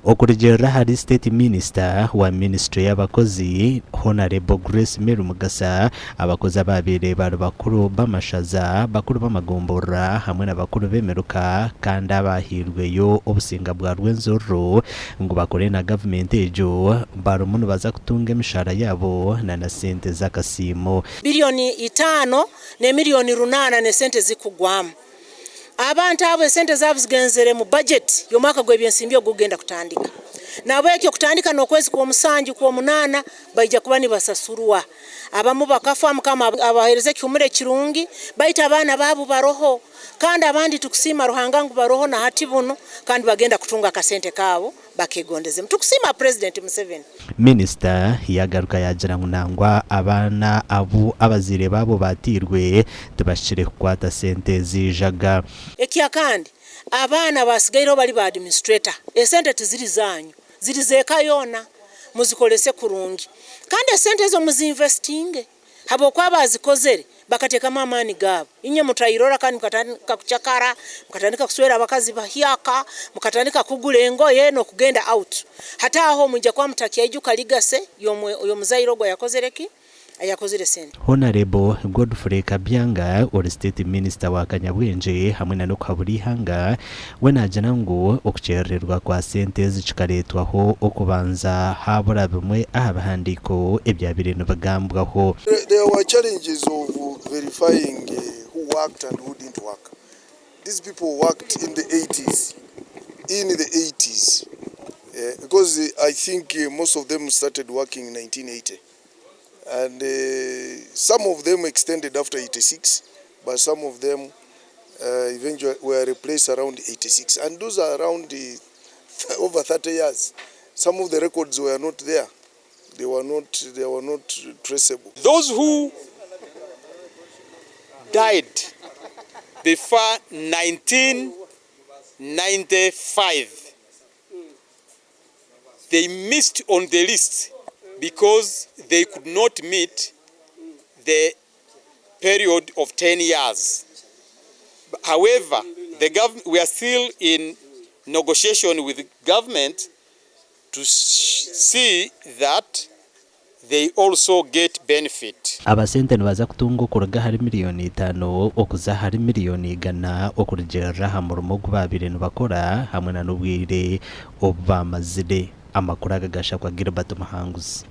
Okurugiirira ahari State Minister wa minisiture y'abakozi, Honarebo Grace Mary Mugasa, abakozi abaabaire bari bakuru b'amashaza, bakuru b'amagomborora hamwe na bakuru b'emiruka kandi abaahairweyo obusinga bwa Rwenzururu ngu bakore na gavumenti egyo barimu nibaza kutunga emishaara yaabo na na sente z'akasiimo. Biliyoni itaano n'emiliyoni runaana n'esente zikugwamu. Abantu abo esente zaabo zigenzere mu bajeti y'omwaka gw'ebyensimbi ogukugenda kutandika. Nahabwekyo kutandika n'okwezi kw'omusanju, kw'omunaana baija kuba nibasasurwa. Abamu bakafa Mukama abahereze ekihumuro ekirungi baitu abaana baabu baroho kandi abandi tukusiima Ruhanga ngu baroho na hati bunu kandi bagenda kutunga akasente kaabo bakegondezemu. Tukusiima Purezidenti Museveni. Minisita yagaruka yaagira ngu nangwa abaana abu abazaire baabo bateirwe tibahikire kukwata sente eziijaga. Ekyakandi, abaana abasigaireho bari ba administrator, esente tiziri zaanyu, ziri z'eka yoona, muzikorese kurungi kandi esente ezo muzinvestinge. Habw'okuba abaazikozere bakateekamu amaani gaabo. Inywe mutairora kandi mukatandika kucakara, mukatandika kuswera abakazi bahyaka, mukatandika kugura engoye n'okugenda out. Hati aho mwija kuba mutakyaijuka legacy y'omuzaire ogu ayakozere ki? Ayakozire sente. Honarebo Godfrey Kabyanga ori State Minister wa Kanyabwengye hamwe na n'okuhabura eihanga we naagira ngu okukyerererwa kwa sente ezi kikareetwaho okubanza haabura bimwe aha bihandiiko ebyabaire nibigambwaho. There were challenges of verifying who worked and who didn't work. These people worked in the eighties, in the eighties because I think most of them started working in 1980 and some of them extended after 86 but some of them eventually were replaced around 86 and those are around over 30 years. Some of the records were not there. They were not, they were not traceable. Those who died before 1995 they missed on the list because they could not meet the period of 10 years. However, the gov we are still in negotiation with government to see that they also get benefit. Aba sente nibaza kutunga okuruga ahari miriyoni itaano okuza ahari miriyoni igana okurugiirira aha murimo ogu baabaire nibakora hamwe na n'obwire obu baamazire. Amakuru aga gashakwa Gilbert Muhanguzi.